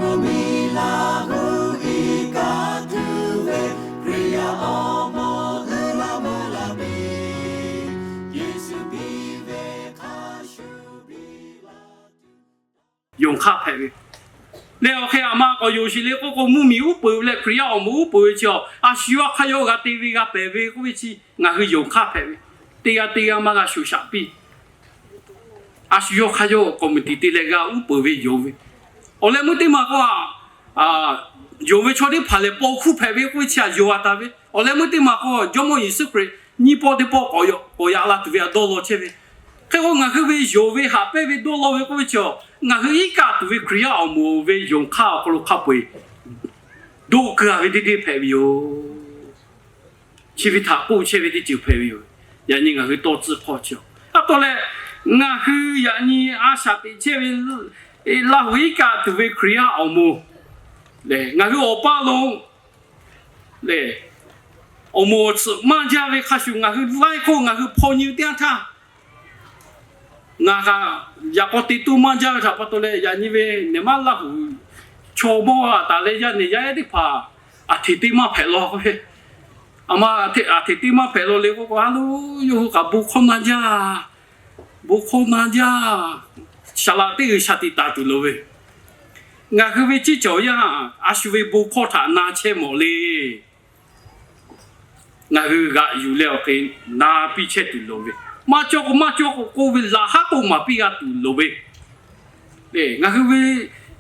Miˬ laˬ gu iˉ kaˆ tuˬ ve Hkriꞈ yaˇ awˬ moˍ uiˍ la mvuh la piˇ. Yeˍsuˆ piˇ ve hk'a shuˍ piˇ la tuˬ, yonˍ hk'aˇ hpehꞈ ve leh, awˬ hk'e aˬ ma k'awꞈ yonˍ sheˍ le k'oˆ k'o, mvuhˇ miˬ uˉ peunˍ ve leh Hkriꞈ yaˇ awˬ moˍ uˉ peunˍ ve chi a shu yawˇ hk'aˇ yawˇ g'a te ve g'a pehˬ ve k'oˆ ve chi ngaˬ hui yonˍ hk'aˇ hpehꞈ ve. Teˇ g'aˇ teˇ g'aˇ maˇ g'a shuˍ shaꞈ piˇ. A shu yawˇ hk'aˇ yawˇ committee te leh g'a uˉ peunˍ ve yonˍ ve. Awˬ leh meuˇ teˇ maˬ k'o, yonˍ ve chaw teˇ hpaˍ lehˬ paw hkuˇ hpehꞈ ve k'oˆ ve chi a yonˍ a taˍ ve. Awˬ leh meuˇ teˇ maˬ k'o, Jawˇmawˇ Yeˍsuˆ Hkriꞈ nyiˇ pawˆ teˇ pawˆ k'awꞈ yaꞈ la tuˬ ve a dawˇ law chehˇ ve. Hk'e k'o, ngaˬ hui ve yonˍ ve haꞈ pehnˇ ve dawˇ law ve k'oˆ ve chi a, ngaˬ hui iˉ kaˆ tuˬ ve Hkriꞈ yaˇ awˬ moˍ ve yonˍ hk'aˇ awˬ hk'aw lo hk'a peu-eˬ doˆ keu a ve teˇ deˇ hpehꞈ ve yoˬ. Chi ve htaꞈ k'oˆ chehˇ ve teˇ ceuˬ hpehꞈ ve yoˬ. Yaꞈ nyi ngaˬ hui tawˇ tcuhˆ hk'awˇ chi a, a taw leh ngaˬ hui yaꞈ nyi a shaꞈ teꞈ chehˇ ve Laˇ huˍ iˉ kaˆ tuˬ ve Hkriꞈ yaˇ awˬ moˍ lehˬ, ngaˬ hui awˬ paˇ lo lehˬ, awˬ moˍ awˬ tsuhꞈ maˇ jaˇ ve hk'a shuˍ, ngaˬ hui laiˉ hk'oˆ ngaˬ hui hpaw nyi teˇ yanˇ htaˇ, ngaˬ kaꞈ yaꞈ k'aw te toˇ maˇ jaˇ ve htaꞈ pa taw leh, yaꞈ nyi ve nehˬ maˇ Laˇ huˍ chaw mawˇ a taˍ leh yaˇ nehˬ yaˇ ehˉ teˇ hpaˍ aˬ hteꞈ te maˇ hpehꞈ law k'oˆ ve, aˬ ma aˬ hteꞈ te maˇ hpehꞈ law le k'oˆ k'o, a lo, yawˇ hui kaꞈ bon hkawˇ na jaˇ, bon hkawˇ na jaˇ, saˍ laꞈ teˇ g'uiˬ sha tiꞈ taˍ tuˬ loˍ ve, ngaˬ hui ve ceˇ cawˬ yaˇ a shu ve bon hkawˇ htaꞈ na chehˇ mawˬ le. Ngaˬ hui g'aꞈ yuˬ leh awˬ hk'e na piˇ chehˇ tuˬ loˍ ve, maˇ cawˇ k'o maˇ cawˇ k'o k'oˆ ve laꞈ haˉ k'oˆ maˍ piˇ g'a tuˬ loˍ ve, ngaˬ hui ve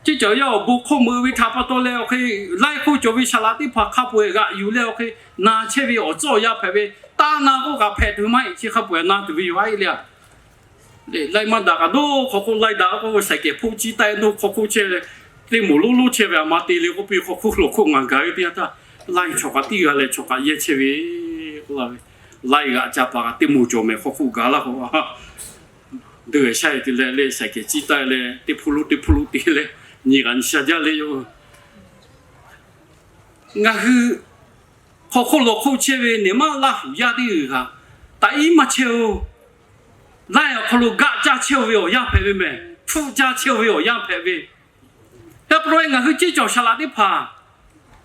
ceˇ cawˬ yaˇ awˬ bon hkawˇ meuꞈ ve htaꞈ pa taw leh awˬ hk'e, laiˉ hk'oˆ cawˬ ve saˍ laꞈ teˇ hpaˍ hk'a peu-eˬ g'aꞈ yuˬ leh awˬ hk'e na chehˇ ve awˬ tcuhˉ awˬ yanˇ hpehꞈ ve, taˇ na k'oˆ kaꞈ hpehꞈ tuˬ maˇ heˆ. Chi hk'a peu-eˬ na tuˬ ve yoˬ a le. Laiˉ maˇ daꞈ kaꞈ dawˇ hk'aw hk'oˆ laiˇ daꞈ k'oˆ ve, saiˍ kehˍ hpoˆ ciˇ taˆ-e dawˇ hk'aw hk'oˆ chehˇ leh, teˇ moˍ lonˉ lonˉ chehˇ ve aˬ ma te le k'oˆ piˇ hk'aw hk'oˆ lawˬ hk'oˆ ngaˬ gaˬ ve teˇ yanˇ htaˇ, laiˇ chaw kaꞈ tiˉ g'a leh chaw kaꞈ yehˇ chehˇ ve k'oˆ la ve, laiˇ g'aꞈ ca paˍ kaꞈ teˇ moˍ cawˬ mehˍ hk'aw hk'oˆ gaˬ laˇ k'o, deˇ g'aˬ shaˉ e te leh leh saiˍ kehˍ ciˇ taˆ-e leh teˇ hpuˇ lonˉ teˇ hpuˇ lonˉ te leh nyi kaꞈ nyi sha jaˇ le yoˬ. Ngaˬ hui hk'aw hk'oˆ lawˬ hk'oˆ chehˇ ve nehˬ maˇ Laˇ huˍ yaˇ teˇ g'uiˬ kaꞈ taꞈ iˉ maˇ chehˇ-oˬ. Laiˇ awˬ hk'aw lo gaˆ caˇ chehˇ-oˬ ve awˬ yanˇ hpehꞈ ve mehˍ. Hpfuhˆ caˇ chehˇ-oˬ ve awˬ yanˇ hpehꞈ ve. Yaˇ pa taw e ngaˬ hui ceˇ cawˬ saˍ laꞈ teˇ hpaˍ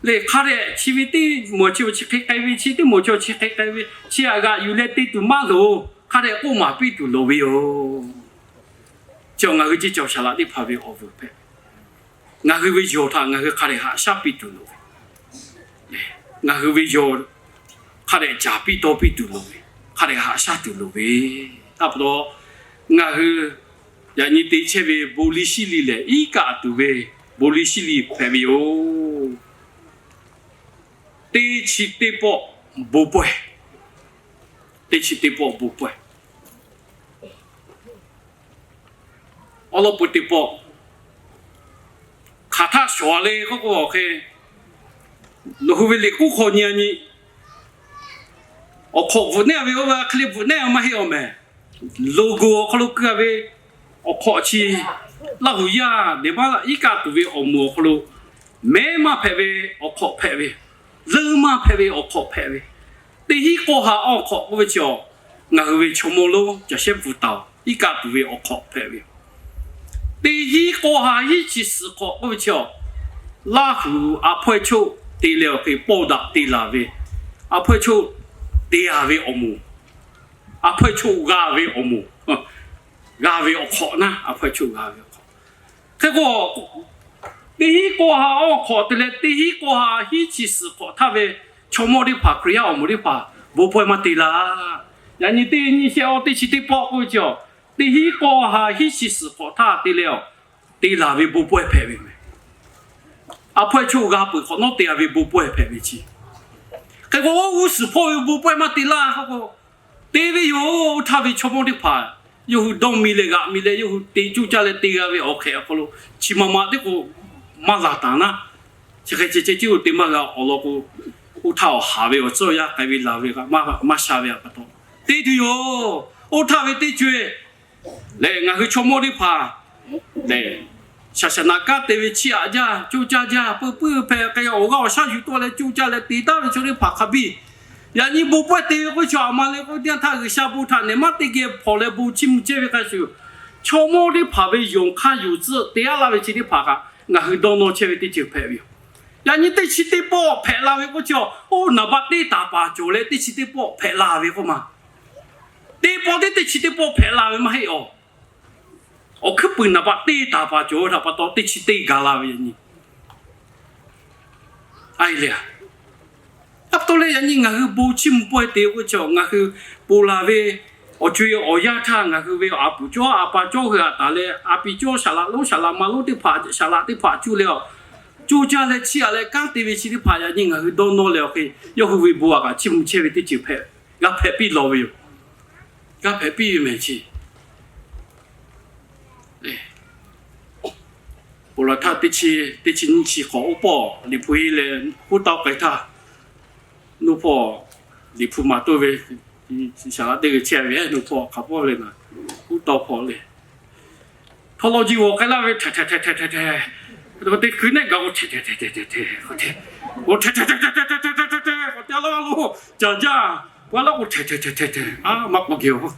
lehˬ, hk'a dehꞈ chi ve teˇ moˍ chi awˬ chi hk'e k'ai ve, chi teˇ moˍ chi awˬ chi hk'e k'ai ve, chi aꞈ g'aꞈ yuˬ leh te tuˬ maˇ loˍ. Hk'a dehꞈ k'oˆ maˍ piˇ tuˬ loˍ ve yoˬ. Chi ngaˬ hui ceˇ cawˬ saˍ laꞈ teˇ hpaˍ ve awˬ vuiˬ hpehꞈ ve. Ngaˬ hui ve yawˬ htaꞈ ngaˬ hui hk'a dehꞈ haꞈ shaˉ piˇ tuˬ loˍ ve. Ngaˬ hui ve yawˬ hk'a dehꞈ caˍ piˇ tawˇ piˇ tuˬ loˍ ve, hk'a dehꞈ haꞈ shaˉ tuˬ loˍ ve. Htaˇ pa taw, ngaˬ hui yaꞈ nyi te chehˇ ve bon liˇ shiˉ liˇ lehˬ, iˉ kaˆ tuˬ ve bon liˇ shiˉ liˇ hpehꞈ ve yoˬ. Teˇ chi teˇ pawˆ bon pawehˇ, teˇ chi teˇ pawˆ bon pawehˇ. Awˉ lawˉ peu teˇ pawˆ hk'aˬ htaˇ shawˍ le k'oˆ k'o, awˬ hk'e nawˬ hui ve liꞈ k'oˆ hk'aw nyi a nyi, awˬ hk'awꞈ bvuhꞈ neˉ a ve oˇ ve hk'e le bvuhꞈ neˉ a maˇ heˆ awˬ mehˍ. Logo awˬ hk'aw lo keu a ve awˬ hk'awꞈ chi, Laˇ huˍ yaˇ nehˬ maˇ iˉ kaˆ tuˬ ve awˬ moˍ awˬ hk'aw lo mehˉ maˇ hpehꞈ ve awˬ hk'awꞈ hpehꞈ ve, leuˉ maˇ hpehꞈ ve awˬ hk'awꞈ hpehꞈ ve, teˇ hinˉ k'awˇ ha awˬ hk'awꞈ k'oˆ ve chi a, ngaˬ hui ve chaw mawˇ lonˉ caˬ shehˉ bvuhꞈ taˍ-oˬ, iˉ kaˆ tuˬ ve awˬ hk'awꞈ hpehꞈ ve. Teˇ hinˉ k'awˇ ha hinˉ chi suhˍ hk'awꞈ k'oˆ ve chi a, Laˇ huˍ a hpawehˇ choˆ te leh awˬ hk'e pawˇ daꞈ te laˬ ve, a hpawehˇ choˆ te a ve awˬ moˍ, a hpawehˇ choˆ g'a ve awˬ moˍ, g'a ve awˬ hk'awꞈ naˉ, a hpawehˇ choˆ g'a ve awˬ hk'awꞈ. Hk'e k'o, teˇ hinˉ k'awˇ ha awˬ hk'awꞈ te leh teˇ hinˉ k'awˇ ha hinˉ chi suhˍ hk'awꞈ htaˇ ve chaw mawˇ teˇ hpaˍ, Hkriꞈ yaˇ awˬ moˍ teˇ hpaˍ bon pawehˇ maˇ te laˇ. Yaꞈ nyi teˇ nyi shehˆ awˬ teˇ chi teˇ pawˆ k'oˆ ve chi a, teˇ hinˉ k'awˇ ha hinˉ chi suhˍ hk'awꞈ htaˇ te leh a, te laˬ ve bon pawehˇ hpehꞈ ve mehˍ. A hpawehˇ choˆ g'a peuˬ hk'awꞈ nawˉ te a ve bon pawehˇ hpehꞈ ve chi. Hk'e k'o, oˇ g'uˇ suhˍ hpawˇ ve bon pawehˇ maˇ te laˇ k'oˆ k'o, te ve yoˬ. Oˇ htaˇ ve chaw mawˇ teˇ hpaˍ yawˇ hui dawˇ mi leh g'aꞈ mi leh yawˇ hui te coˇ caˇ leh te g'a ve awˬ hk'ehꞈ awˬ hk'aw lo chi ma ma teˇ k'o maˇ laˬ taˍ naˉ, chi hk'e ceh ceh tiˉ oˇ te maˇ g'a awˬ lawn k'o, oˇ htaˇ awˬ haˍ ve awˬ tcuhˉ awˬ yanˇ k'ai ve laˬ ve kaꞈ maˇ sha ve pa taw, te tuˬ yoˬ. Oˇ htaˇ ve teˇ co-e lehˬ, ngaˬ hui chaw mawˇ teˇ hpaˍ lehˬ, shaˍ shaˍ naꞈ kanˉ te ve chiˇ aꞈ jaˇ, coˇ caˇ jaˇ, peuˬ puiˉ hpehꞈ k'ai awˬ g'aˇ awˬ shaˉ yuˬ tawˆ leh coˇ caˇ leh te taˍ ve chaw teˇ hpaˍ hk'a biˇ. Yaꞈ nyi bon pawehˇ te ve k'oˆ ve chaw aˬ ma le k'oˆ ve teˇ yanˇ htaˇ G'uiˬsha bon htaꞈ nehˬ maˇ te geh hpawnˬ leh bon chiˇ mvuh chehˇ ve hk'a shuˍ, chaw mawˇ teˇ hpaˍ ve yonˍ hk'aˇ yuˬ tcuhˆ te aˉ laˇ ve chi teˇ hpaˍ kaꞈ Ngaˬ hui dawˇ nawˇ chehˇ ve teˇ ceuˬ hpehꞈ ve yoˬ. Yaꞈ nyi teˇ chi teˇ pawˆ hpehꞈ la ve k'oˆ chi, oˇ naˍ baˆ teˇ taˍ paˍ cawˬ leh teˇ chi teˇ pawˆ hpehꞈ la ve k'oˆ ma. Teˇ pawˆ teˇ teˇ chi teˇ pawˆ hpehꞈ la ve maˇ heˆ awˬ. Awˬ hkuiˉ puiˍ naˍ baˆ teˇ taˍ paˍ cawˬ ve htaꞈ pa taw teˇ chi teˇ ga la ve yaꞈ nyi. A e le, a pa taw leh yaꞈ nyi ngaˬ hui bon chiˇ mvuh pawehˇ te k'oˆ chi, ngaˬ hui ponˬ laˬ ve awˬ co-e awˬ yanˇ htaˇ ngaˬ hui ve a puˍ cawˇ a pa cawˇ hui a taˍ leh a pi cawˇ saˍ laꞈ lonˉ saˍ laꞈ ma lonˉ teˇ hpaˍ saˍ laꞈ teˇ hpaˍ cuˇ leh a, coˇ caˇ leh chiˇ aꞈ leh kanˉ te ve chi teˇ hpaˍ yaꞈ nyi ngaˬ hui dawˇ nawˇ leh awˬ hk'e yawˇ hui ve bon a kaꞈ chiˇ mvuh chehˇ ve teˇ ceuˬ hpehꞈ, g'a hpehꞈ piˇ lawˬ ve yoˬ. G'a hpehꞈ piˇ ve mehˍ chi. Ponˬ laˬ htaˇ teˇ chi, teˇ chi nyiˇ chi hk'awꞈ oˇ pawˆ Liꞈ hpu e leh hoˉ tawˆ k'ai htaˇ, nuˇ hpawˇ Liꞈ hpu maˍ toˇ ve, saˍ laꞈ teˇ g'aˇ chehˇ ve nuˇ hpawˇ hk'a pawˆ leh na, hoˉ tawˆ hpawˇ leh, htaw law ji g'awˬ k'ai laˇ ve htehꞈ htehꞈ htehꞈ htehꞈ htehꞈ, teˇ hkui neˆ gaˬ k'o htehꞈ htehꞈ htehꞈ htehꞈ htehꞈ htehꞈ, k'o htehꞈ htehꞈ htehꞈ htehꞈ htehꞈ htehꞈ htehꞈ k'o te a laˇ lo, caˍ jaˇ, pa laˇ k'o htehꞈ htehꞈ htehꞈ htehꞈ htehꞈ a maˇ k'oˆ geh a.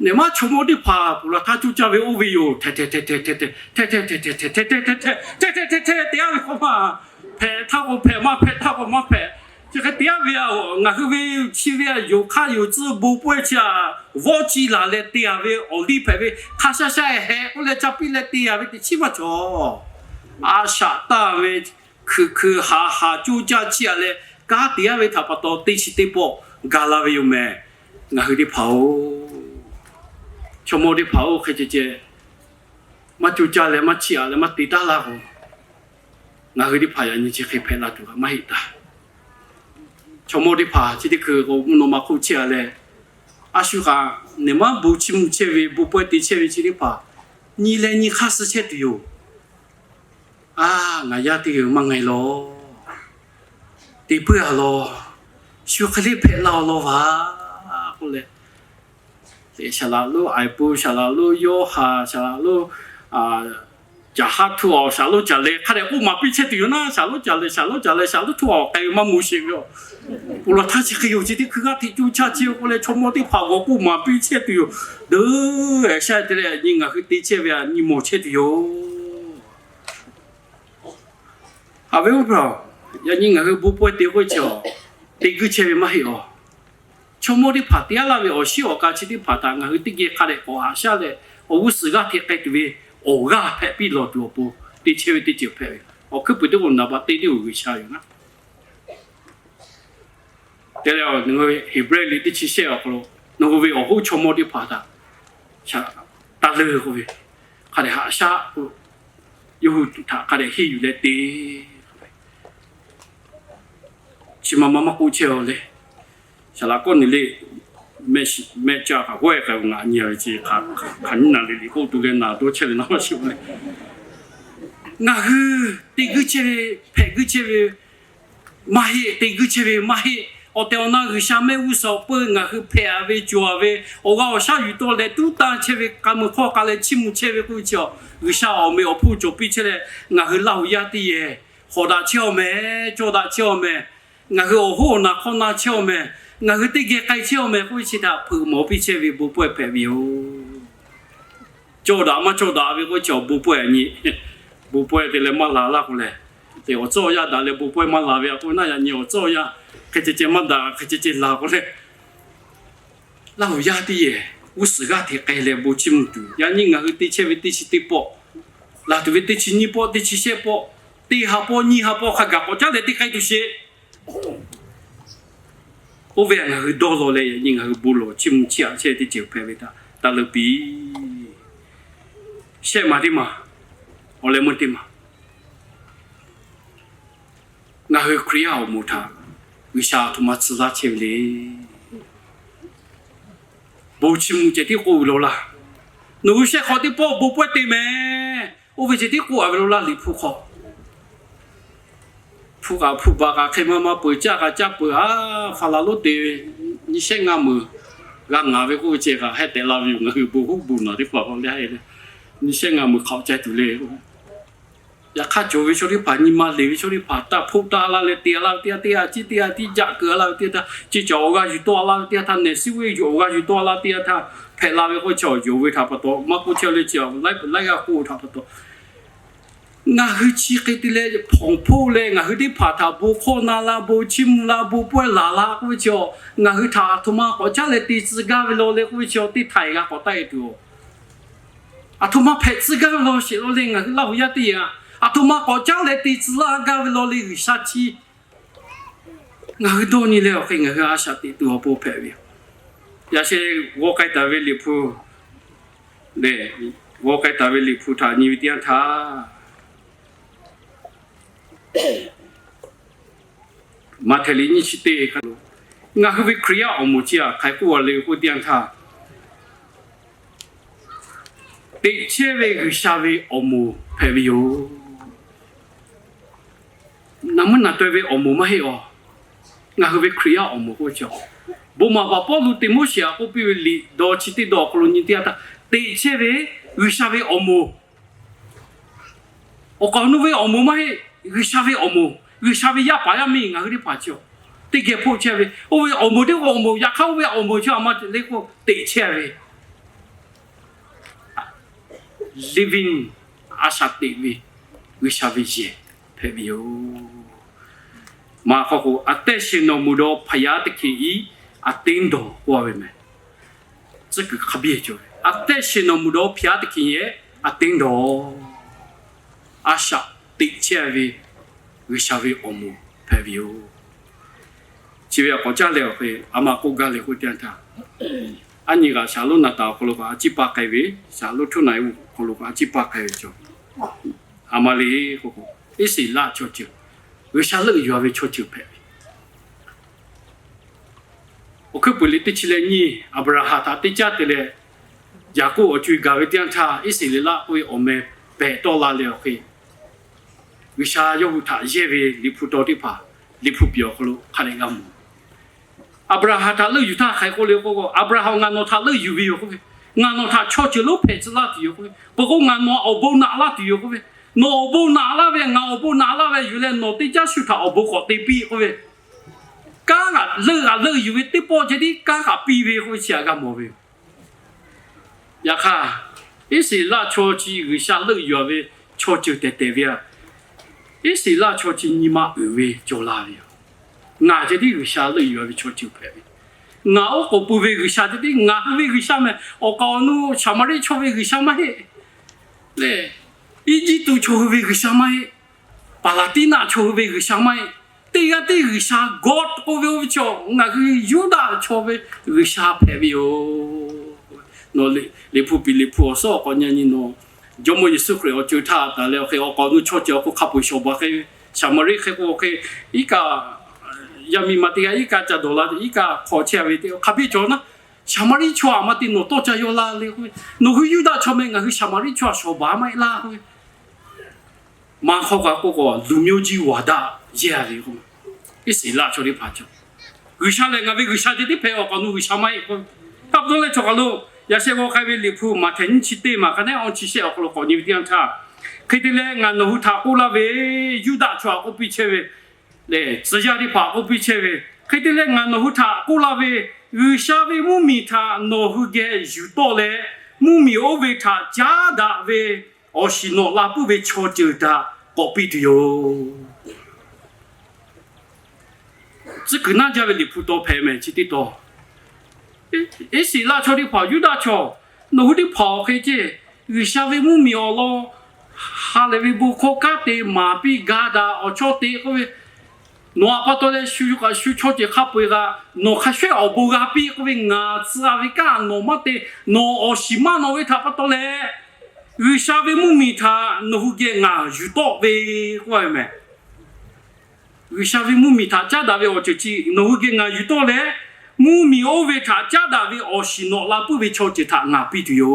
Neˬ maˇ chaw mawˇ teˇ hpaˍ ponˬ laˬ htaˇ coˇ caˇ ve oˇ ve yoˬ. Htehꞈ htehꞈ htehꞈ htehꞈ htehꞈ htehꞈ htehꞈ htehꞈ htehꞈ htehꞈ htehꞈ htehꞈ htehꞈ te a ve k'o maˇ, hpehꞈ htaˇ k'o hpehꞈ, maˇ hpehꞈ htaˇ k'o maˇ hpehꞈ. Chi hk'e te a ve a, ngaˬ hui ve chi ve a yonˍ hk'aˇ yonˍ tcuhˇ bon pawehˇ chi a, vawˆ ci laˬ leh te a ve awˬ liˇ hpehꞈ ve hk'a sha sha hehꞈ k'oˆ leh ca piˇ leh te a ve teˇ chiˉ maˇ cawˬ. A shaꞈ taˇ ve hkui hkui haˍ haˍ coˇ caˇ chiˇ aꞈ leh kanˉ te a ve htaꞈ pa taw teˇ chi teˇ pawˆ gaˬ la ve yoˬ mehˍ. Ngaˬ hui teˇ hpaˍ-oˬ, chaw mawˇ teˇ hpaˍ-oˬ, hk'e ceh ceh maˇ coˇ caˇ leh maˇ chiˇ aꞈ leh maˇ te taˉ laˇ k'o, ngaˬ hui teˇ hpaˍ yaꞈ nyi chi hk'e hpehꞈ la tuˬ kaꞈ maˇ heˆ taˍ. Chaw mawˇ teˇ hpaˍ chi teˇ hkui k'o mvuhˇ naw ma hk'oˆ chehˇ a leh, a shu kaꞈ neˬ maˇ bon chiˇ mvuh chehˇ ve bon pawehˇ te chehˇ ve chi teˇ hpaˍ nyi leh nyi hk'aˇ suh chehˇ tuˬ yoˬ. A, ngaˬ yaˇ teˇ g'aˇ maˇ nga e law, te puiˉ a law, shu hk'e le hpehꞈ la awˬ lawn vaˬ k'oˆ leh, saˍ laꞈ lonˉ Aiˍ pu, saˍ laꞈ lonˉ Yoˇhanˬ, saˍ laꞈ lonˉ Caˍ haˉ htuˇ awˬ, saˍ lonˉ caˍ leh hk'a dehꞈ k'oˆ maˍ piˇ chehˇ tuˬ yoˬ naˉ, saˍ lonˉ caˍ leh saˍ lonˉ caˍ leh saˍ lonˉ htuˇ awˬ k'ai ve maˇ moˍ sheˍ ve yoˬ. Ponˬ laˬ htaˇ chi hk'e yoˬ, chi teˇ hkui g'aˇ hteꞈ coˇ caˇ chehˇ k'oˆ leh chaw mawˇ teˇ hpaˍ g'awˬ k'oˆ maˍ piˇ chehˇ tuˬ yoˬ. Deˇ, shaˉ te leh nyi ngaˬ hui te chehˇ ve a nyi mawˬ chehˇ tuˬ yoˬ. Haꞈ ve uˉ peˍ, yaꞈ nyi ngaˬ hui bon pawehˇ te k'oˆ ve chi a, te guiˇ chehˇ ve maˇ heˆ awˬ. Chaw mawˇ teˇ hpaˍ te a laˇ ve awˬ shiˉ awˬ ka chi teˇ hpaˍ htaꞈ ngaˬ hui teˇ geh hk'a dehꞈ k'awꞈ haꞈ shaˉ leh awˬ g'uˇ suhˍ g'aˇ hteꞈ k'ai tuˬ ve awˬ g'aˇ hpehꞈ piˇ lawˬ tuˬ awˬ pon te chehˇ ve teˇ ceuˬ hpehꞈ ve. Awˬ hkuiˉ puiˍ teˇ k'o naˍ baꞈ teˇ teˇ oˬ G'uiˬsha yoˬ naˉ. Te leh Heˍbrehˇ liꞈ teˇ chi shehˆ awˬ hk'aw lo, nawˬ hui ve awˬ hoˉ chaw mawˇ teˇ hpaˍ htaꞈ taˇ leuˇ k'oˆ ve, hk'a dehꞈ haꞈ shaˉ k'o, yawˇ hui htaꞈ hk'a dehꞈ henˇ yuˬ leh te. Chi ma ma maˇ k'oˆ chehˇ a le. Saˍ laꞈ kawˆ neˬ le, mehˆ caˇ kaꞈ g'awehˇ k'ai-o, ngaˬ nyi ve chi hk'aˬ nyiˇ naˍ riˍ liꞈ k'oˆ tuˬ leh naˍ dawˇ chehˇ ve naˉ maˇ shiˍ le. Ngaˬ hui te guiˇ chehˇ ve, hpehꞈ guiˇ chehˇ ve maˇ heˆ, te guiˇ chehˇ ve maˇ heˆ. Awˬ tehˬ awˬ na G'uiˬsha mehˆ g'uˇ suhˍ peuˬ ngaˬ hui hpehꞈ a ve cawˬ a ve awˬ g'aˇ awˬ shaˉ yuˬ tawˆ leh tuˉ tanˇ chehˇ ve k'a mui hk'awˇ k'a leh chiˇ mvuh chehˇ ve k'oˆ ve chi a, G'uiˬsha awˬ meꞈ awˬ hponˇ cawˬ piˇ chehˇ leh ngaˬ hui Laˇ huˍ yaˇ teˇ yehˬ hawꞈ daꞈ chehˇ a mehˍ, cawˇ daꞈ chehˇ a mehˍ. Ngaˬ hui awˬ hoˉ awˬ naˬ hk'awˇ na chehˇ a mehˍ. Ngaˬ hui teˇ geh k'ai chehˇ a mehˍ k'oˆ ve chi htaꞈ hpeuꞈ mawˬ piˇ chehˇ ve bon pawehˇ hpehꞈ ve yoˬ. Cawˇ daꞈ maˇ cawˇ daꞈ ve k'oˆ ve chi awˬ bon pawehˇ a nyi. Bon pawehˇ te leh maˇ la laˇ k'o lehˬ, te awˬ tcuhˇ awˬ yanˇ daꞈ leh bon pawehˇ maˇ la ve a k'o naˉ, yaꞈ nyi awˬ tcuhˇ awˬ yanˇ hk'e ceh ceh maˇ daꞈ, hk'e ceh ceh la k'o lehˬ, Laˇ huˍ yaˇ teˇ yehˬ g'uˇ suhˍ g'aˇ hteꞈ k'ai leh bon chiˇ mvuh tuˬ, yaꞈ nyi ngaˬ hui te chehˇ ve teˇ chi teˇ pawˆ, laˬ tuˬ ve teˇ chi nyiˇ pawˆ, teˇ chi shehˆ pawˆ, teˇ ha pawˆ nyiˇ ha pawˆ hk'a gaˬ k'awꞈ caˉ leh teˇ k'ai tuˬ sheˍ. Oˇ ve ngaˬ hui dawˇ law leh yaꞈ nyi ngaˬ hui bon lawˬ chiˇ mvuh chiˇ aꞈ chehˇ ve teˇ ceuˬ hpehꞈ ve htaꞈ taˇ leuˇ piˇ. Shehˆ ma teˇ maˬ, awˬ leh meuˇ teˇ maˬ, ngaˬ hui Hkriꞈ yaˇ awˬ moˍ htaꞈ G'uiˬsha aˬ htoꞈ ma tcuh laˇ chehˇ ve le. Bon chiˇ mvuh ceh tiˉ k'oˆ ve lo laˇ. Nawˬ hui shehˆ hk'awꞈ teˇ pawˆ bon pawehˇ te mehˍ. Oˇ ve ceh tiˉ k'oˆ a ve lo laˇ Liꞈ hpu hk'aw. Hpu kaꞈ hpu baˬ kaꞈ hk'e maˇ maˇ peuˬ, caˇ kaꞈ caˇ peuˬ, a, Faˍlaˍ lonˉ te ve nyiˇ shehˆ ngaˇ meuˍ g'a ngaˍ ve k'oˆ ve ceh kaꞈ heh tehꞈ la ve yoˬ. Ngaˬ hui bon hoˉ bon naˬ teˇ hpaˍ k'o le, nyiˇ shehˆ ngaˇ meuˍ hk'aꞈ caˇ tuˬ le. Yaꞈ hk'aˇ cawˬ ve chaw teˇ hpaˍ nyi ma leˬ ve chaw teˇ hpaˍ taˇ hpoˆ taˇ laˇ leh te laˇ ve teˇ yanˇ teˇ yanˇ, ciˇ teˇ yanˇ tiˉ jaˆ keu laˇ ve teˇ yanˇ htaˇ, ceˇ caˬ awˬ g'aˇ yuˬ tawˆ laˇ ve teˇ yanˇ htaˇ, nehˬ suhˉ ve yuˬ awˬ g'aˇ yuˬ tawˆ laˇ teˇ yanˇ htaˇ hpehꞈ la ve k'oˆ ve chi awˬ yonˍ ve htaꞈ pa taw maˇ k'oˆ chehˇ le, chi laiˉ g'aˇ k'oˆ ve htaꞈ pa taw Ngaˬ hui chi hk'e te leh hpawnˬ hpoˇ leh ngaˬ hui teˇ hpaˍ htaꞈ bon hk'awˇ na la, bon chiˇ mvuh la, bon pawehˇ laˬ la k'oˆ ve chi, ngaˬ hui htaꞈ aˬ htoꞈ ma k'awꞈ caˉ leh te tcuh gaˇ ve law le k'oˆ ve chi, teˇ htaiˍ g'a k'awꞈ taˆ e tuˬ-oˬ. Aˬ htoꞈ ma hpehꞈ tcuh gaˇ ve law sheˍ law le, ngaˬ hui Laˇ huˍ yaˇ teˇ yanˇ aˬ htoꞈ ma k'awꞈ caˉ leh te tcuh laˇ gaˇ ve law le, G'uiˬsha chi ngaˬ hui dawˇ nyi leh awˬ hk'e ngaˬ hui a shaꞈ teꞈ tuˬ awˬ pon hpehꞈ ve yoˬ. Yaꞈ sheh g'aw k'ai taˍ ve Liꞈ hpu lehˬ, g'aw k'ai taˍ ve Liꞈ hpu htaꞈ nyi ve teˇ yanˇ htaˇ, Maꞈhtehˍ liꞈ nyiˇ chi teˇ hk'aˇ lo, ngaˬ hui ve Hkriꞈ yaˇ awˬ moˍ chi htaꞈ hk'aˬ hk'e k'oˆ a le k'oˆ ve teˇ yanˇ htaˇ, teꞈ chehˇ ve G'uiˬsha ve awˬ moˍ hpehꞈ ve yoˬ. Naˬ mvuhˇ naˬ taweh ve awˬ moˍ maˇ heˆ a. Ngaˬ hui ve Hkriꞈ yaˇ awˬ moˍ k'oˆ ve chi, bon maˍ paˍ Pawˇluꞈ Tiˆmoˉseˍ htaꞈ k'oˆ piˇ ve liꞈ dawˇ chi teˇ dawˇ awˬ hk'aw lo nyi teˇ yanˇ htaˇ, teꞈ chehˇ ve G'uiˬsha ve awˬ moˍ, awˬ kaˍ awˬ nu ve awˬ moˍ maˇ heˆ. G'uiˬsha ve awˬ moˍ, G'uiˬsha ve yaˇ paˍ yaˇ miˇ ngaˬ hui teˇ hpaˍ chi, teˇ geh hpoˆ chehˇ ve, oˇ ve awˬ moˍ teˇ k'o awˬ moˍ, yaꞈ hk'aˇ oˇ ve awˬ moˍ chi a ma le k'o teꞈ chehˇ ve living, a shaꞈ teꞈ ve G'uiˬsha ve yehˬ hpehꞈ ve yoˬ. Maˇ k'oˆ k'o, အသက်ရှင်တော်မူသောဘုရားသခင်၏ အသင်းတော် k'oˆ ve meh. Tcuhˉ kuiˬ hk'a biˇ cawˬ ve, အသက်ရှင်တော်မူသောဘုရားသခင်ရဲ့အသင်းတော်, a shaꞈ teꞈ chehˇ ve G'uiˬsha ve awˬ moˍ hpehꞈ ve yoˬ. Chi ve a k'awꞈ caˇ leh awˬ hk'e a ma k'oˆ gaˇ le k'oˆ ve teˇ yanˇ htaˇ, aˉ nyi kaꞈ shaˍ lonˉ naˍ taˍ awˬ hk'aw lo kaꞈ a ciˉ paˇ k'ai ve, shaˍ lonˉ htuˇ naˍ e awˬ hk'aw lo kaꞈ a ciˉ paˇ k'ai ve cawˬ. A ma le k'o k'o, Iˉsaˍreˍlaˆ chaw ceuˬ, G'uiˬsha leuˆ yuˬ a ve chaw ceuˬ hpehꞈ ve. Awˬ hkuiˉ puiˍ liꞈ teˇ chi leh nyiˇ, Aˍbraˍhanˍ htaꞈ teˇ caˉ te leh, Yaˍkoˆ awˬ co e gaˬ ve teˇ yanˇ htaˇ, Iˉsaˍreˍlaˆ k'oˆ ve awˬ meh pehꞈ tawˆ la leh awˬ hk'e, G'uiˬsha yawˇ hui htaꞈ yehˇ ve Liꞈ hpu taw teˇ hpaˍ, Liꞈ hpu piˍ awˬ hk'aw lo hk'a dehꞈ g'a mawˬ. Aˍbraˍhanˍ htaꞈ leuˆ yuˬ htaˇ hk'aˬ hk'e k'oˆ le k'o, Aˍbraˍhanˍ, ngaˬ nawˬ htaꞈ leuˆ yuˬ ve yoˬ k'oˆ ve, ngaˬ nawˬ htaꞈ chaw ceuˬ lonˉ hpehꞈ tcuh laˇ tuˬ yoˬ k'oˆ ve, peuˬ k'o ngaˬ nawˬ awˬ bon naꞈ laˇ tuˬ yoˬ k'oˆ ve, nawˬ awˬ bon naꞈ laˇ ve, ngaˬ awˬ bon naꞈ laˇ ve yuˬ leh nawˬ teˇ jaˇ shu htaꞈ awˬ bon k'awꞈ te piˇ k'oˆ ve, kanˉ kaꞈ leuˆ kaꞈ leuˆ yuˬ ve teˇ pawˆ ceh tiˉ kanˉ kaꞈ piˇ ve k'oˆ ve chi htaꞈ g'a mawˬ ve yoˬ. Yaꞈ hk'aˇ, Iˉsaˍreˍlaˆ chaw chi G'uiˬsha leuˆ yuˬ a ve chaw ceuˬ tehˬ tehˬ ve a, Iˉsaˍreˍlaˆ chaw chi nyi ma uiˍ ve cawˬ la ve yoˬ. Ngaˬ ceh tiˉ G'uiˬsha leuˆ yuˬ a ve chaw ceuˬ hpehꞈ ve, ngaˬ oˉ k'oˍ pui ve G'uiˬsha ceh tiˉ ngaˬ hui ve G'uiˬsha meh. Awˬ kaˍ awˬ nu Saˍmaˍriˆ chaw ve G'uiˬsha maˇ heˆ. Lehˬ, Eˇjiˇtuꞈ chaw hui ve G'uiˬsha maˇ heˆ. Paˍlaˍtiˉnaˆ chaw hui ve G'uiˬsha maˇ heˆ. Teˇ g'aˇ tiˉ G'uiˬsha, God k'oˆ ve oˇ ve chaw, ngaˬ hui Yuˇdaꞈ chaw ve G'uiˬsha hpehꞈ ve yoˬ. Nawˬ Liꞈ hpu piˍ Liꞈ hpu awˬ suhˉ awˬ k'awꞈ nyi nyi nawˬ, Jawˇmawˇ Yeˍsuˆ Hkriꞈ awˬ co e htaˇ taˍ leh awˬ hk'e awˬ kaˍ awˬ nu chaw ceuˬ awˬ hk'aw hk'a peu-eˬ shawˍ baˬ hk'e, Saˍmaˍriˆ hk'e k'o hk'e, iˉ kaˆ yaˇ miˇ ma teˇ g'aˇ iˉ kaˆ ca dawˬ la, iˉ kaˆ hk'aw chehˇ ve teˇ hk'a biˇ cawˬ naˉ, Saˍmaˍriˆ chaw a ma te nawˬ tawˇ ca yaw la le k'oˆ ve, nawˬ hui Yuˇdaꞈ chaw meh, ngaˬ hui Saˍmaˍriˆ chaw a shawˍ baˬ maˇ heˆ laˇ k'oˆ ve, maˇ hk'aw kaꞈ k'oˆ k'o, လူမျိုးကြီးဝါဒ yehˇ a ve k'o, Iˉsaˍreˍlaˆ chaw teˇ hpaˍ cawˬ. G'uiˬsha lehˬ ngaˬ ve G'uiˬsha ceh tiˉ hpehꞈ, awˬ kaˍ awˬ nu G'uiˬsha maˇ heˆ k'o, taˇ pa taw leh chaw kaˬ lo yaꞈ sheh g'aw k'ai ve Liꞈ hpu Maꞈhtehˍ nyiˇ chi teˇ maˬ hk'a nehˉ awˇ chi shehˆ awˬ hk'aw lo k'awꞈ nyi ve teˇ yanˇ htaˇ, hk'e te leh ngaˬ nawˬ hui htaꞈ k'oˆ laˇ ve, Yuˇdaꞈ chaw htaꞈ k'oˆ piˇ chehˇ ve, lehˬ tcuh yaˇ teˇ hpaˍ k'oˆ piˇ chehˇ ve, hk'e te leh ngaˬ nawˬ hui htaꞈ k'oˆ laˇ ve, G'uiˬsha ve mvuhˇmiˬ htaꞈ nawˬ hui geh yuˬ tawˆ leh, mvuhˇmiˬ oˇ ve htaꞈ caˉ daꞈ ve awˬ shiˍ nawꞈ la puiˉ ve chaw ceuˬ htaꞈ k'awꞈ piˇ tuˬ yoˬ. Tcuhˉ kuiˬ naˇ jaˇ ve Liꞈ hpu taw hpehꞈ meh chi teˇ taw. Iˉsaˍreˍlaˆ chaw teˇ hpaˍ, Yuˇdaꞈ chaw, nawˬ hui teˇ hpaˍ awˬ hk'e ceh, G'uiˬsha ve mvuhˇmiˬ awˬ lawn ha lehˬ ve bon hkawˇ kanˉ te maˍ piˇ ga daꞈ awˬ chawˇ te k'oˆ ve, nawˬ htaꞈ pa taw leh shu kaꞈ shu chaw ceuˬ hk'a peu-eˬ kaꞈ nawˬ hk'a shuehˇ awˬ bon g'a piˇ k'oˆ ve, ngaˬ tcuh a ve kanˉ nawˬ maˇ te, nawˬ awˬ shiˍ maˇ nawꞈ ve htaꞈ pa taw leh, G'uiˬsha ve mvuhˇmiˬ htaꞈ nawˬ hui geh ngaˬ yuˬ tawˆ ve k'oˆ ve meh. G'uiˬsha ve mvuhˇmiˬ htaꞈ caˉ daꞈ ve awˬ ceuˬ chi nawˬ hui geh ngaˬ yuˬ tawˆ leh, mvuhˇmiˬ oˇ ve htaꞈ caˉ daꞈ ve awˬ shiˍ nawꞈ la puiˉ ve chaw ceuˬ htaꞈ ngaˬ piˇ tuˬ yoˬ.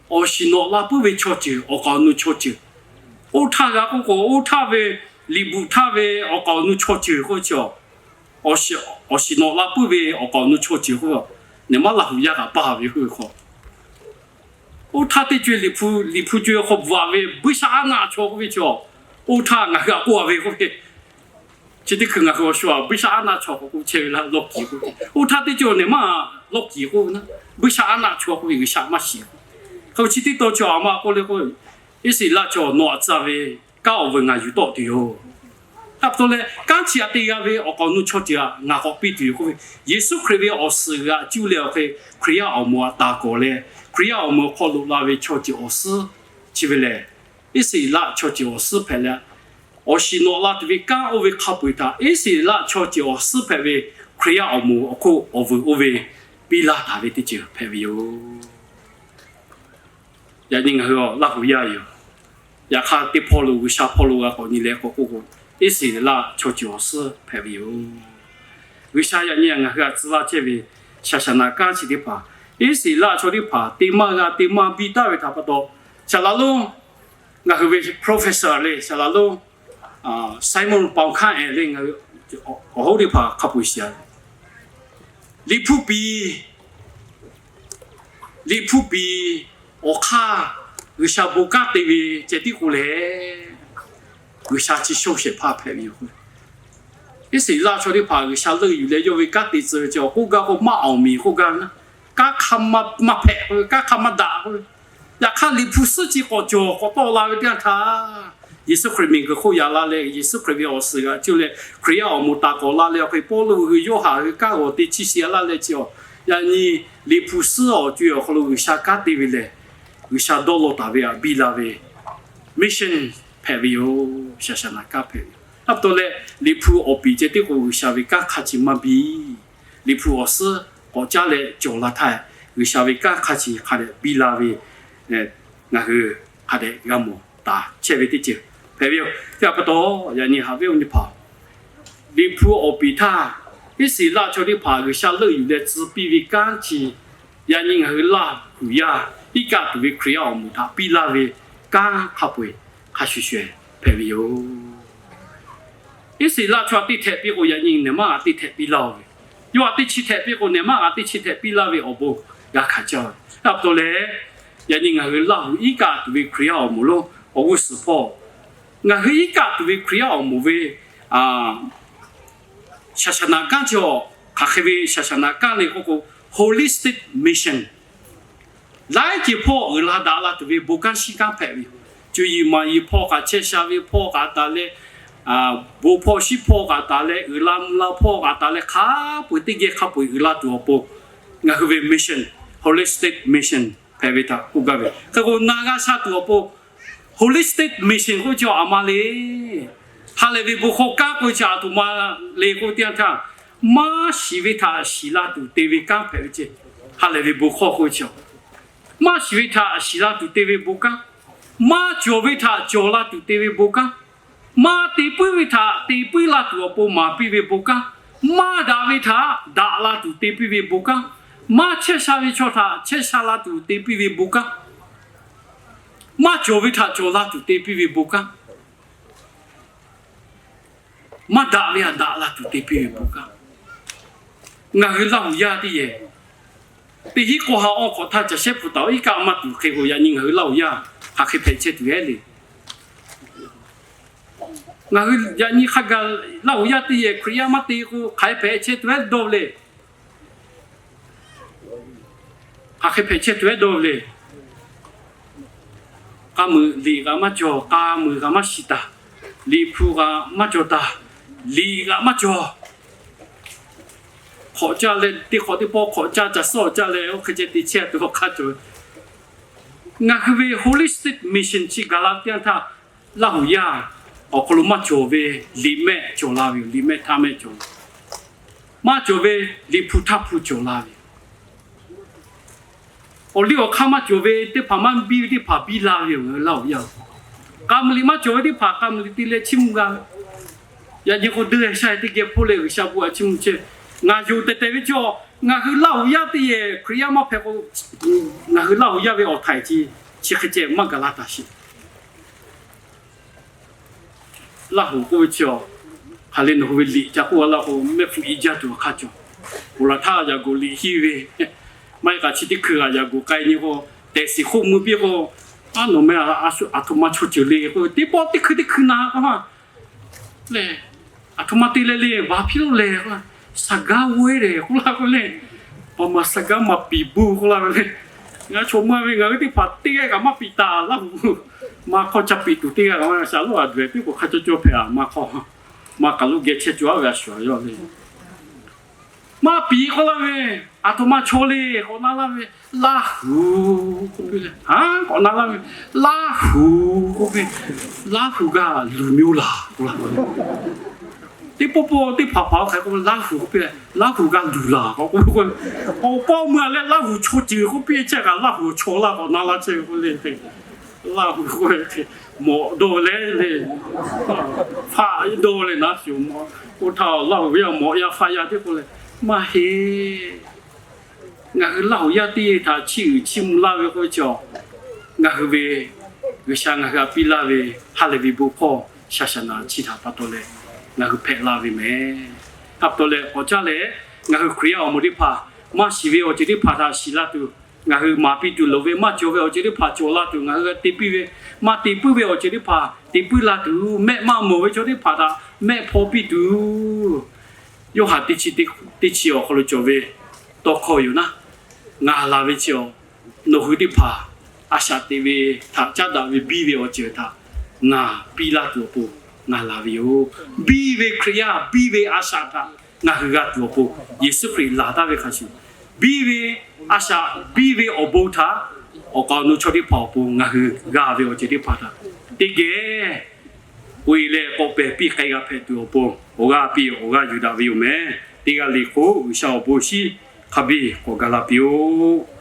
Awˬ shiˍ nawꞈ la puiˉ ve chaw ceuˬ, awˬ kaˍ awˬ nu chaw ceuˬ, oˇ htaˇ g'a k'oˆ k'o, oˇ htaˇ ve Liꞈ bvuhꞈ htaˇ ve awˬ kaˍ awˬ nu chaw ceuˬ k'oˆ ve chi, awˬ shiˍ nawꞈ la puiˉ ve awˬ kaˍ awˬ nu chaw ceuˬ k'oˆ, nawˬ maˇ Laˇ huˍ yaˇ kaꞈ paˇ ve k'oˆ ve hk'aw, oˇ htaˇ teˇ co e Liꞈ hpu, Liꞈ hpu co e hk'aw bvuhꞈ a ve buiˇshaˆaˉnaˆ chaw k'oˆ ve chi, oˇ htaˇ ngaˬ hui htaꞈ k'oˆ a ve k'oˆ ve, chi teˇ hkui ngaˬ hui awˬ shu a buiˇshaˆaˉnaˆ chaw k'oˆ k'oˆ chehˇ ve laˇ lawˇ kiˍ k'oˆ ve, oˇ htaˇ teˇ co e nawˬ maˇ lawˇ kiˍ k'oˆ ve naˉ, buiˇshaˆaˉnaˆ chaw k'oˆ ve G'uiˬsha maˇ shiˍ k'oˆ ve. Hk'e chi teˇ taw chi a ma k'oˆ le k'oˆ ve, Iˉsaˍreˍlaˆ chaw nawˬ aꞈ tcuh ve kanˉ awˬ vuiˬ ngaˬ yuˬ tawˆ tuˬ yoˬ. Hk'a pa taw leh kanˉ chi aꞈ te g'a ve awˬ k'awꞈ nu chaw ceuˬ aꞈ ngaˬ k'awꞈ piˇ tuˬ yoˬ k'oˆ ve, Yeˍsuˆ Hkriꞈ ve awˬ suhˍ g'aꞈ cuˇ leh awˬ hk'e Hkriꞈ yaˇ awˬ moˍ aꞈ taˍ kawˍ leh, Hkriꞈ yaˇ awˬ moˍ awˬ hk'aw loꞈ la ve chaw ceuˬ awˬ suhˉ chi ve lehˬ, Iˉsaˍreˍlaˆ chaw ceuˬ awˬ suhˉ hpehꞈ leh, awˬ shiˍ nawꞈ la tuˬ ve kanˉ oˇ ve hk'a peu-eˬ htaꞈ Iˉsaˍreˍlaˆ chaw ceuˬ awˬ suhˉ hpehꞈ ve Hkriꞈ yaˇ awˬ moˍ awˬ hk'oˆ awˬ vuiˬ oˇ ve piˇ laˇ taˍ ve teˇ ceuˬ hpehꞈ ve yoˬ. Yaꞈ nyi ngaˬ hui Laˇ huˍ yaˇ yoˬ. Yaꞈ hk'aˇ, teˇ hpawˇ lo G'uiˬsha hpawˇ lo g'a k'awꞈ nyi leh k'awꞈ k'oˆ k'o, Iˉsaˍreˍlaˆ chaw ceuˬ awˬ suhˉ hpehꞈ ve yoˬ. G'uiˬsha yaꞈ nyi ngaˬ hui htaꞈ tcuh laˇ chehˇ ve shaˍshaˍnaˍ kanˉ chi teˇ hpaˍ, Iˉsaˍreˍlaˆ chaw teˇ hpaˍ te maˇ g'a te maˇ biˇ taˍ ve htaꞈ pa taw, shaˍ laꞈ lonˉ ngaˬ hui ve professor le, shaˍ laꞈ lonˉ Simon Paoˍ hkanˇ ehˍ le, ngaˬ hui awˬ hoˉ teˇ hpaˍ hk'a peu-eˬ shiˍ a Liꞈ hpu piˍ, Liꞈ hpu piˍ awˬ hk'aˇ G'uiˬsha bon kanˉ te ve ceh tiˉ k'o lehˬ, G'uiˬsha chi shonˇ shehˍ hpaˇ hpehꞈ ve yoˬ. Iˉsaˍreˍlaˆ chaw teˇ hpaˍ G'uiˬsha leuˆ yuˬ leh yawˇ ve kanˉ te tcuh ve chi awˬ k'oˆ gaˇ k'o maˇ awˬ miˬ k'oˆ gaˇ ve naˉ, kanˉ hk'a maˇ hpehꞈ k'oˆ ve, kanˉ hk'a maˇ daꞈ k'oˆ ve. Yaꞈ hk'aˇ Liꞈ hpu suhˉ chi k'awꞈ cawˬ k'awꞈ tawˆ la ve teˇ yanˇ htaˇ, Yeˍsuˆ Hkriꞈ miˬguiˬ hk'oˆ yaꞈ la leh Yeˍsuˆ Hkriꞈ ve awˬ suhˍ g'aꞈ cuˇ leh Hkriꞈ yaˇ awˬ moˍ taˍ k'awꞈ la leh awˬ hk'e Pawˇluꞈ hui Yoˇhanˬ hui kanˉ g'awˬ te chiˇ shiˍ a laˇ leh chi awˬ, yaꞈ nyi Liꞈ hpu suhˉ awˬ co-e awˬ hk'aw lo G'uiˬsha kanˉ te ve lehˬ, G'uiˬsha dawˇ law taˍ ve htaꞈ biˇ la ve mission hpehꞈ ve yoˬ. Shaˍshaˍnaˍ kanˉ hpehꞈ ve yoˬ. Hk'a pa taw leh Liꞈ hpu awˬ piˍ ceh tiˉ k'o G'uiˬsha ve kanˉ hk'a chi maˇ biˇ. Liꞈ hpu awˬ suhˉ k'awꞈ caˉ leh cawˬ la htaˇ, G'uiˬsha ve kanˉ hk'a chi hk'a dehꞈ biˇ la ve ngaˬ hui hk'a dehꞈ g'a mawˬ taˍ chehˇ ve teˇ ceuˬ hpehꞈ ve yoˬ. Chi htaꞈ pa taw, yaꞈ nyi haꞈ ve awˬ nyi hpaˍ, Liꞈ hpu awˬ piˍ htaˇ, Iˉsaˍreˍlaˆ chaw teˇ hpaˍ G'uiˬsha leuˆ yuˬ leh tcuh piˇ ve kanˉ chi, yaꞈ nyi ngaˬ hui Laˇ huˍ yaˇ iˉ kaˆ tuˬ ve Hkriꞈ yaˇ awˬ moˍ htaꞈ piˇ laˇ ve kanˉ hk'a peu-eˬ hk'a shuˍ shuˍ hpehꞈ ve yoˬ. Iˉsaˍreˍlaˆ chaw htaꞈ teˇ htehꞈ piˇ k'o, yaꞈ nyi nehˬ maˇ g'a teˇ htehꞈ piˇ laˇ-oˬ ve, yawˇ htaꞈ teˇ chi htehꞈ piˇ k'o, nehˬ maˇ g'a teˇ chi htehꞈ piˇ laˇ ve awˬ bon g'a hkanˍ caˇ ve. Hk'a pa taw leh, yaꞈ nyi ngaˬ hui Laˇ huˍ iˉ kaˆ tuˬ ve Hkriꞈ yaˇ awˬ moˍ lonˉ awˬ g'uˇ suhˍ hpawˇ, ngaˬ hui iˉ kaˆ tuˬ ve Hkriꞈ yaˇ awˬ moˍ ve shaˍshaˍnaˍ kanˉ chi awˬ, hk'aˬ hk'e ve shaˍshaˍnaˍ kanˉ le k'oˆ k'o, holistic mission, laiˉ ceuˬ hpawˇ uiˍ la daꞈ la tuˬ ve bon kanˉ shinˉ kanˉ hpehꞈ ve yoˬ. Cuˇ yiˍ maˍ yiˍ hpawˇ kaꞈ, chehˇ sha ve hpawˇ kaꞈ taˍ leh, bon hpawˇ shiˉ hpawˇ kaꞈ taˍ leh, uiˍ la mvuh la hpawˇ kaꞈ taˍ leh, hk'a peu-eˬ teˇ geh hk'a peu-eˬ uiˍ la tuˬ awˬ pon, ngaˬ hui ve mission, holistic mission hpehꞈ ve htaꞈ k'oˆ gaˇ ve. Hk'e k'o, na g'a sha tuˬ awˬ pon holistic mission k'oˆ ve chi aˬ ma le. Ha lehˬ ve bon hkawˇ kanˉ k'oˆ ve chi aˬ htoꞈ ma le k'oˆ ve teˇ yanˇ htaˇ, maˇ shiˍ ve htaꞈ shiˍ la tuˬ te ve kanˉ hpehꞈ ve ceh. Ha lehˬ ve bon hkawˇ k'oˆ ve chi, maˇ shiˍ ve htaꞈ shiˍ la tuˬ te ve bon kanˉ, maˇ cawˬ ve htaꞈ cawˬ la tuˬ te ve bon kanˉ, maˇ te puiˉ ve htaꞈ te puiˉ la tuˬ awˬ pon maˍ piˇ ve bon kanˉ, maˇ daꞈ ve htaꞈ daꞈ la tuˬ te piˇ ve bon kanˉ, maˇ chehˇ sha ve chaw htaꞈ chehˇ sha la tuˬ te piˇ ve bon kanˉ, maˇ cawˬ ve htaꞈ cawˬ la tuˬ te piˇ ve bon kanˉ, maˇ daꞈ ve htaꞈ daꞈ la tuˬ te piˇ ve bon kanˉ. Ngaˬ hui Laˇ huˍ yaˇ teˇ yehˬ teˇ hinˉ k'awˇ ha awˇ hk'awꞈ htaˇ caˬ shehˉ hpu taˍ-oꞈ iˉ kaˆ maˇ tuˬ hk'e k'o, yaꞈ nyi ngaˬ hui Laˇ huˍ yaˇ hk'aˬ hk'e hpehꞈ chehˇ tuˬ ehˉ le. Ngaˬ hui yaꞈ nyi hk'a gaˬ Laˇ huˍ yaˇ teˇ yehˬ Hkriꞈ yaˇ maˇ te k'o, hk'aˬ hk'e hpehꞈ chehˇ tuˬ ehˉ dawˇ le. Hk'aˬ hk'e hpehꞈ chehˇ tuˬ ehˉ dawˇ le. K'a muiˬ liꞈ kaꞈ maˇ cawˬ, k'a muiˬ kaꞈ maˇ shiˍ taˍ, liꞈ hpu kaꞈ maˇ cawˬ taˍ, liꞈ kaꞈ maˇ cawˬ. Hk'awꞈ caˇ leh teˇ hk'awꞈ teˇ pawˆ hk'awꞈ caˇ, caˬ suhˉ awˬ caˇ leh oˇ hk'e ceh te chehˇ tuˬ awˬ hk'aˇ cawˬ. Ngaˬ hui ve holistic mission chi gaˬ la teˇ yanˇ htaˇ, Laˇ huˍ yaˇ awˬ hk'aw lo maˇ cawˬ ve liꞈ mehˆ cawˬ la ve yoˬ. Liꞈ mehˆ htaˇ mehˆ cawˬ, maˇ cawˬ ve liꞈ hpu htaˇ hpu cawˬ la ve yoˬ. Awˬ liˇ awˬ hk'aˇ maˇ cawˬ ve teˇ hpaˍ maˇ biˇ ve teˇ hpaˍ biˇ la ve yoˬ. Laˇ huˍ yaˇ k'a muiˬ liꞈ maˇ cawˬ ve teˇ hpaˍ k'a muiˬ liꞈ te leh chiˇ mvuh g'a ve. Yaꞈ nyi k'o, deˇ sha teˇ geh hpoˇ leh G'uiˬsha bon htaꞈ chiˇ mvuh chehˇ. Ngaˬ yonˍ tehˬ tehˬ ve chaw, ngaˬ hui Laˇ huˍ yaˇ teˇ yehˬ Hkriꞈ yaˇ maˇ hpehꞈ k'o, ngaˬ hui Laˇ huˍ yaˇ ve awˬ htaiˍ chi chi hk'e ceh maˇ gaˬ la taˍ sheˍ. Laˇ huˍ k'oˆ ve chi, hk'aˬ le nawˬ hui ve liꞈ ca k'oˆ a laˇ k'o, mehˆ hpfuhˇ i jaˇ tuˬ awˬ hk'aˇ cawˬ. Ponˬ laˬ htaˇ yaꞈ goˬ liꞈ hiˇ ve, maˇ heˆ k'o chi teˇ hkui g'aꞈ yaꞈ goˬ k'ai nyi k'o, tehꞈ shiˍ hk'oˆ mui piˇ k'o, a nawˬ meh aˬ htoꞈ ma chaw ceuˬ le k'oˆ ve, teˇ pawˆ teˇ hkui teˇ hkui na k'o, lehˬ, aˬ htoꞈ ma te leh le, vaˍ hpiˇ lo lehˬ k'o, saˍ gaˇ g'awehˇ lehˬ k'oˆ laˇ k'o le, paˍ maˬ saˍ gaˇ maˍ piˍ bon k'oˆ laˇ k'o le, Ngaˬ chaw ma ve ngaˬ hui teˇ hpaˍ teˇ g'aˇ kaꞈ maˇ piˇ taˍ. Laˇ huˍ maˇ hk'awˇ ca piˇ tuˬ teˇ g'aˇ kaꞈ maˇ shaˍ lo a duˬ e piˇ k'o hk'a cawˇ cawˇ hpehꞈ a maˇ hk'awˇ, maˇ kaˬ lo geh chehˇ cawˬ a ve a shuˍ a yawˇ le. Maˇ piˇ k'oˆ laˇ ve, aˬ htoꞈ ma chaw le k'awꞈ na laˇ ve, Laˇ huˍ k'oˆ piˇ le. Haˉ k'awꞈ na laˇ ve, Laˇ huˍ k'oˆ piˇ, Laˇ huˍ g'a luˬ mi oˇ laˬ k'oˆ laˇ. Teˇ pawˆ pawˆ teˇ hpaˍ hpaˍ hk'e k'oˆ, Laˇ huˍ k'oˆ piˇ, Laˇ huˍ g'a luˬ laˬ k'oˆ k'oˆ k'o, awˬ paˇ meuˇ a leh Laˇ huˍ chaw ceuˬ k'oˆ piˇ chehˇ kaꞈ Laˇ huˍ chaw laˇ k'awꞈ na laˇ chehˇ ve k'oˆ le. Laˇ huˍ k'oˆ ve hk'e mawꞈ dawˇ leh le, faˆ dawˇ leh naˉ shuˍ, oˇ htaˇ Laˇ huˍ ve a mawꞈ yaˇ faˆ yaˇ teˇ k'oˆ leh, maˇ heˆ. Ngaˬ hui Laˇ huˍ yaˇ teˇ htaꞈ chiˇ uiˍ chiˇ mvuh laˇ ve k'oˆ ve chi, ngaˬ hui ve G'uiˬsha ngaˬ hui htaꞈ piˇ laˇ ve ha lehˬ ve bon hkawˇ shaˍ shaˍ naˍ chi htaꞈ pa taw leh ngaˬ hui hpehꞈ la ve mehˍ. Htaꞈ pa taw leh k'awꞈ caˇ leh, ngaˬ hui Hkriꞈ yaˇ awˬ moˍ teˇ hpaˍ maˇ shiˍ ve awˬ ceuˬ teˇ hpaˍ htaꞈ shiˍ la tuˬ, ngaˬ hui maˍ piˇ tuˬ loˍ ve, maˇ cawˬ ve awˬ ceuˬ teˇ hpaˍ cawˬ la tuˬ, ngaˬ hui te piˇ ve, maˇ te puiˉ ve awˬ ceuˬ teˇ hpaˍ te puiˉ la tuˬ, mehˆ maˇ mawˬ ve chaw teˇ hpaˍ htaꞈ mehˆ hpaw piˇ tuˬ, Yoˇhanˬ teˇ chi, teˇ chi awˬ hk'aw lo cawˬ ve tawˇ hkawˇ yoˬ naˉ, ngaˬ laˬ ve chi awˬ, nawˬ hui teˇ hpaˍ a shaꞈ teꞈ ve htaꞈ caˉ daꞈ ve biˇ ve awˬ ceuˬ htaꞈ ngaˬ piˇ laˇ tuˬ awˬ pon ngaˬ laˬ ve yoˬ. Biˇ ve Hkriꞈ yaˇ biˇ ve a shaꞈ htaꞈ ngaˬ hui g'a tuˬ awˬ pon Yeˍsuˆ Hkriꞈ laˬ taˍ ve hk'a shuˍ, biˇ ve a shaꞈ biˇ ve awˬ bon htaꞈ awˬ kaˍ awˬ nu chaw teˇ hpaˍ awˬ pon ngaˬ hui g'a ve awˬ ceuˬ teˇ hpaˍ htaꞈ teˇ geh k'oꞈ e leh k'awꞈ pehˬ piˇ k'ai g'a hpehꞈ tuˬ awˬ pon awˬ g'aˇ piˇ awˬ g'aˇ yuˬ daꞈ ve yoˬ mehˍ. Teˇ g'aˇ le k'o G'uiˬsha awˬ bon shinˉ hk'a biˇ k'awꞈ gaˬ la piˇ-oˆ.